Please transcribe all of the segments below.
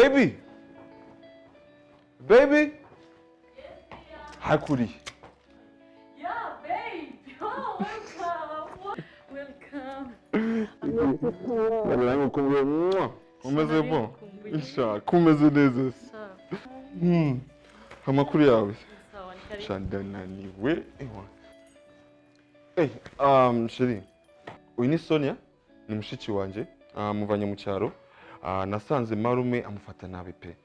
Baby, baby, hakuriye. Yeah, babe. Oh, welcome. Welcome. Umeze bo? Sha, kumeze neza se. Amakuru yawe? Sawa, ni karibu. Sha, ndananiwe. Ewa. Hey, chérie. Uyu ni Sonia, ni mushiki wanjye, muvanye mu cyaro. Nasanze marume amufata nabi pe.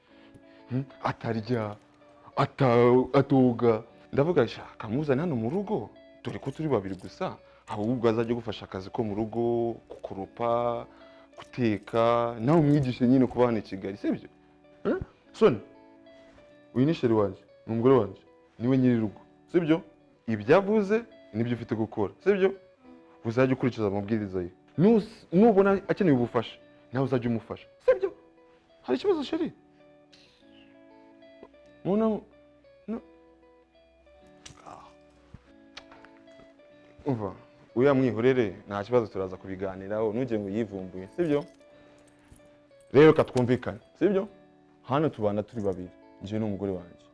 Atarya, atoga. Ndavuga sha, kamuzane hano mu rugo, dore ko turi babiri gusa. Ahubwo azajya gufasha akazi ko mu rugo, gukoropa, guteka, nawe umwigishe nyine kuba hano i Kigali, sibyo? Sonia, uyu ni chérie wanjye, ni umugore wanjye, niwe nyir'urugo, sibyo? Ibyo avuze nibyo ufite gukora, sibyo? Uzajya ukurikiza amabwiriza ye. Nubona akeneye ubufasha, nawe uzajya umufasha, sibyo? Hari ikibazo chérie? Mubona no. Umva, uriya mwihorere nta kibazo, turaza kubiganiraho, ntugire ngo yivumbuye, sibyo? Rero katwumvikane, sibyo? Hano tubana turi babiri, njye n'umugore wanjye.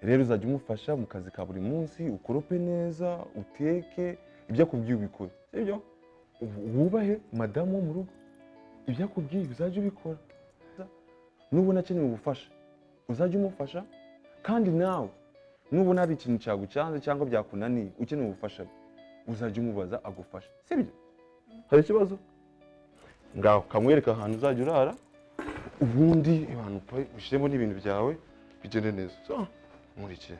Rero uzajya umufasha mu kazi ka buri munsi, ukorope neza, uteke, ibyo akubwiye ubikore, sibyo? Wubahe madamu wo mu rugo, ibyo akubwiye uzajya ubikora. Nubona akeneye ubufasha, uzajya umufasha, kandi nawe nubona hari ikintu cyagucanze cyangwa byakunaniye, ukeneye ubufasha bwe, uzajya umubaza agufasha, sibyo? Hari ikibazo? Ngaho kamwereka ahantu uzajya urara, ubundi abantu ushyiremo n'ibintu byawe bigende neza. So, nkurikira.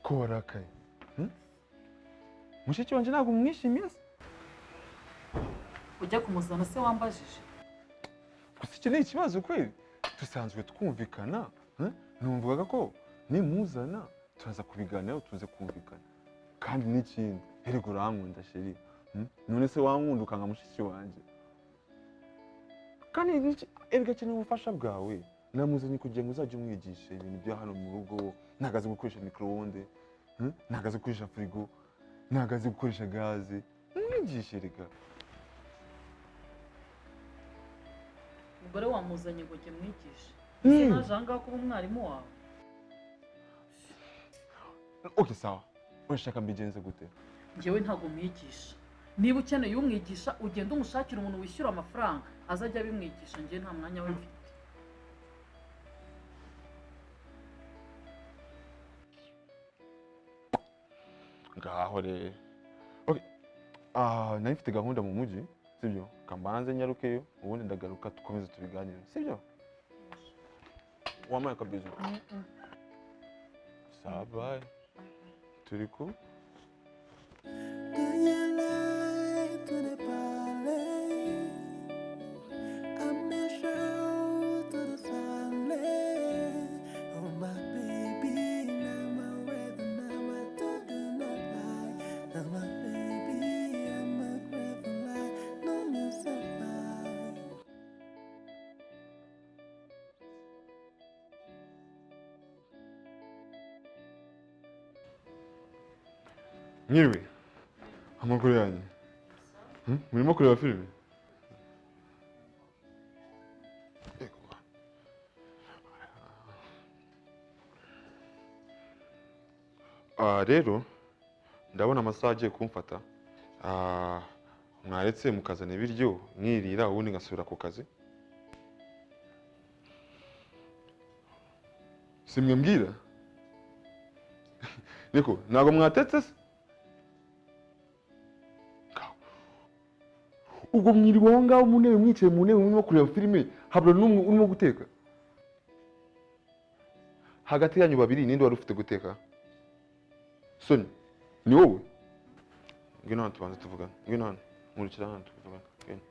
Ko warakaye? Mushiki wanjye ntabwo umwishimiye se? Ujya kumuzana se wambajije? Gusa iki ni ikibazo kweli, dusanzwe twumvikana, numvaga ko nimuzana turaza kubiganiraho tuze kumvikana. Kandi n'ikindi, erega urankunda chérie. None se wankunda ukanga mushiki wanjye? Kandi erega akeneye ubufasha bwawe. Namuzanye kugira ngo uzajye umwigisha ibintu bya hano mu rugo, ntabwo azi gukoresha micro-onde, ntabwo azi gukoresha firigo, ntabwo azi gukoresha gaze. Umwigishe erega. Umugore wamuzanye ngo njye mwigishe. Ese naje aha ngaha kuba umwarimu wawe? Okay, sawa. Urashaka mbigenze gute? Njyewe ntabwo mwigisha. Niba ukeneye umwigisha, ugenda umushakira umuntu wishyura amafaranga, azajya abimwigisha. Njye nta mwanya we mfite. Ngaho rero. Okay. Nari mfite gahunda mu mujyi, sibyo? Kambanze nyarukeyo, ubundi ndagaruka dukomeze tubiganire, sibyo? Wamaye akabizu. Sawa, bye. Turi ku Mwiriwe, amakuru yanyu. Murimo kureba filime? Rero ndabona amasaha agiye kumfata. Mwaretse mukazana ibiryo mwirira, ubundi ngasubira ku kazi. Simwe mbwira? Niko, ntabwo mwatetse se? Ubwo mwiriwe aho ngaho mu ntebe, mwicaye mu ntebe murimo kureba filime, habura n'umwe urimo guteka. Hagati yanyu babiri ninde wari ufite guteka? Sonia, ni wowe? Ngwino hano tubanze tuvugane. Ngwino hano, nkurikira hano tuvugane. Ngwino.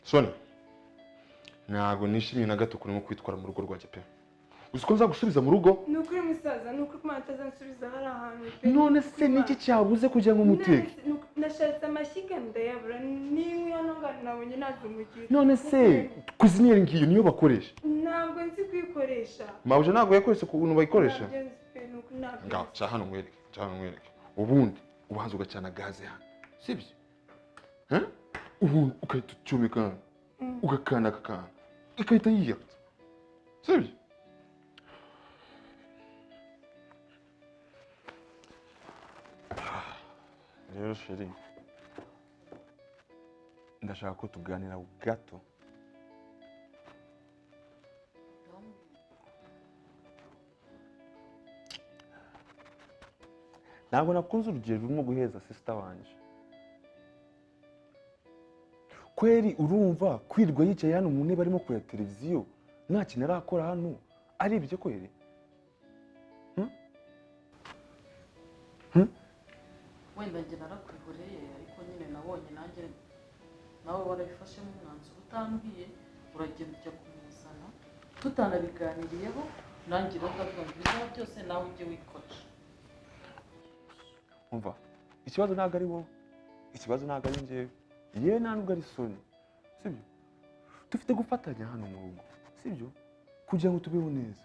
Sonia, ntabwo nishimiye na gato ukuntu urimo kwitwara mu rugo rwanjye pe. Uzi ko nzagusubiza mu rugo? Ni ukuri musaza, ni ukuri ko Imana itazansubiza hari ahantu pe. None se niki cyabuze kugira ngo muteke? Nashatse amashyiga ndayabura, n'inkwi hano ngaha nabonye ntazo mugira. None se cuisinière ngiyo niyo bakoresha? Ntabwo nzi kuyikoresha. Mabuja ntabwo yakoresha ukuntu bayikoresha. Ntabyo nzi pe, ni ukuri ntabyo Ngaho nzi. ca hano nkwereke, ca hano nkwereke. Ubundi ubanza ugacana gaze hano, sibyo? Huh? Ubundi ugahita ucomeka hano, ugakanda aka kantu, igahita yiyatsa, sibyo? Rero chérie, ndashaka ko tuganira gato. Ntabwo nakunze urugero rurimo guheza sister wanje. Kweri urumva kwirwa yicaye hano mu ntebe arimo kureba televiziyo nta kintu arakora hano ari ibyo kweri? Wenda njye narakwihoreye, ariko nyine nabonye nanjye nawe warabifashemo umwanzuro utambwiye, uragenda ujya kumuzana tutanabiganiriyeho, nanjye rero ndavuga ngo ibizaba byose nawe ujye wikoca. Umva, ikibazo ntabwo ari wowe, ikibazo ntabwo ari njyewe, yewe nta nubwo ari Soni, sibyo? Dufite gufatanya hano mu rugo, sibyo? Kugira ngo tubeho neza.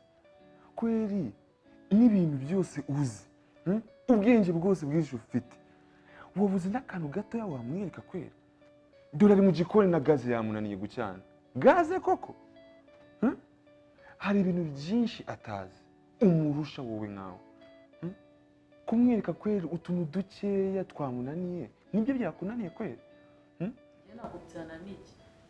Kweri n'ibintu byose uzi, ubwenge bwose bwinshi ufite, wabuze n'akantu gatoya wamwereka kweri? Dore ari mu gikoni na gaze yamunaniye gucana. Gaze koko? Hari ibintu byinshi atazi, umurusha wowe nkawe. Kumwereka kweri utuntu dukeya twamunaniye, nibyo byakunaniye kweri? Njye ntabwo byananiye,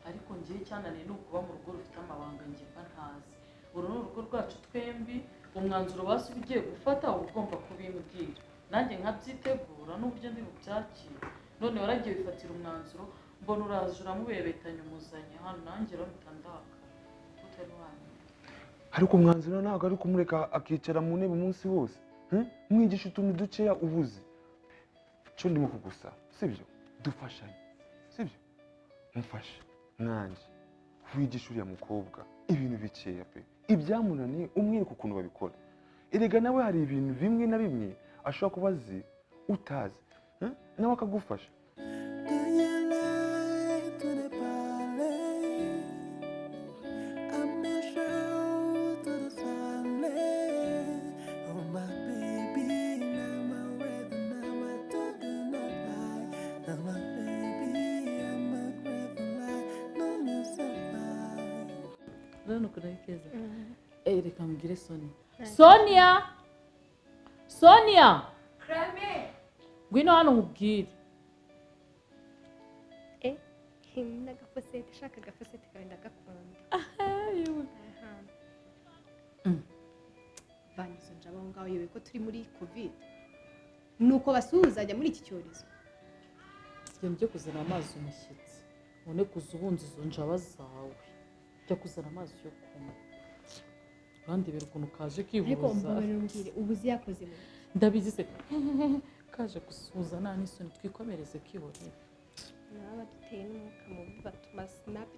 ariko njyewe icyananiye ni ukuba mu rugo rufite amabanga njye mba ntazi. Uru ni urugo rwacu twembi, umwanzuro basi uba ugiye gufata uba ugomba kubimbwira, nanjye nkabyitegura n'uburyo ndi bubyakire. None waragiye wifatira umwanzuro, mbona uraje uramubebetanya umuzanye hano, nanjye rero mpita ndakara utari wamenya. Ariko umwanzuro ntabwo ari kumureka akicara mu ntebe umunsi wose. Mwigisha utuntu dukeya ubuze. Cyo ndimo kugusaba, sibyo? Dufashanye, sibyo? Mufashe nanjye wigisha uriya mukobwa ibintu bikeya pe, ibyamunaniye umwereke ukuntu babikora. Erega nawe hari ibintu bimwe na bimwe ashobora kuba azi utazi, nawe akagufasha. Urabona ukuntu ari keza? Reka mbwire Sonia. Sonia! Sonia! Krame! Ngwino hano nkubwire. N'agafosete, shaka agafosete kawe ndagakunda. Vana izo njabo aho ngaho, yobe ko turi muri covid. Nuko basuhuzanya muri iki cyorezo. Genda ujye kuzana amazi umushyitsi, ubone kuza ubunza izo njaba zawe. Jya kuzana amazi yo kunywa. Urandebera ukuntu kaje Ariko kihuza. mbabarira umbwire, ubu uzi yakoze mu biki? Ndabizi se. Kaje gusuhuza nta n'isoni, twikomereze kihorere. Baba baduteye n'umwuka mubi batuma snap.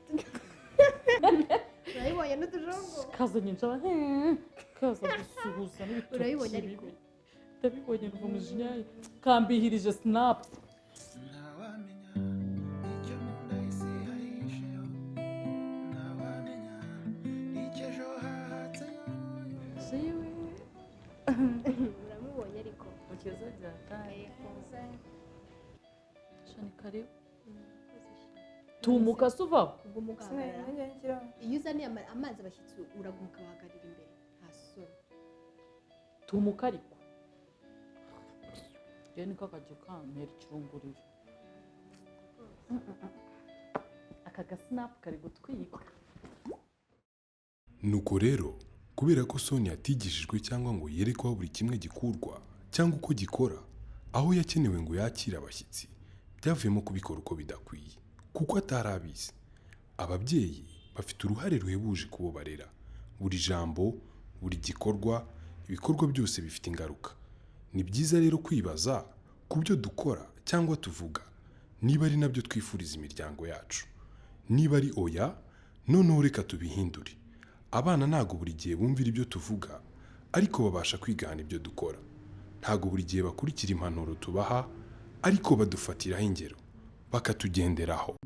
Urayibonye n'utujongo? Kazanye injaba, kaza gusuhuza n'ibitoki Urayibonye ariko? bibi. Ndabibonye numva umujinya kambihirije snap. Ntawamenya icyo mu nda y'isi hahisheyo, ntawamenya icyo ejo hahatseyo. Uramubonye ariko? Mukeza byataye. Shani karibu. Tumuka se uvaho. Uguma ugahagarara. Sinari ngira. Iyo uzaniye amazi abashyitsi uraguma ukabahagarara imbere. Nta soni. Tumuka ariko. Rero niko akajya kantera ikirunguriro. Aka gasinapu kari gutwika. Nuko rero kubera ko Sonia atigishijwe cyangwa ngo yerekwe aho buri kimwe gikurwa cyangwa uko gikora, aho yakenewe ngo yakire abashyitsi, byavuyemo kubikora uko bidakwiye kuko atari abizi. Ababyeyi bafite uruhare ruhebuje ku bo barera. Buri jambo, buri gikorwa, ibikorwa byose bifite ingaruka. Ni byiza rero kwibaza ku byo dukora cyangwa tuvuga, niba ari nabyo twifuriza imiryango yacu. Niba ari oya, noneho reka tubihindure. Abana ntabwo buri gihe bumvira ibyo tuvuga, ariko babasha kwigana ibyo dukora. Ntabwo buri gihe bakurikira impanuro tubaha, ariko badufatiraho ingero, bakatugenderaho.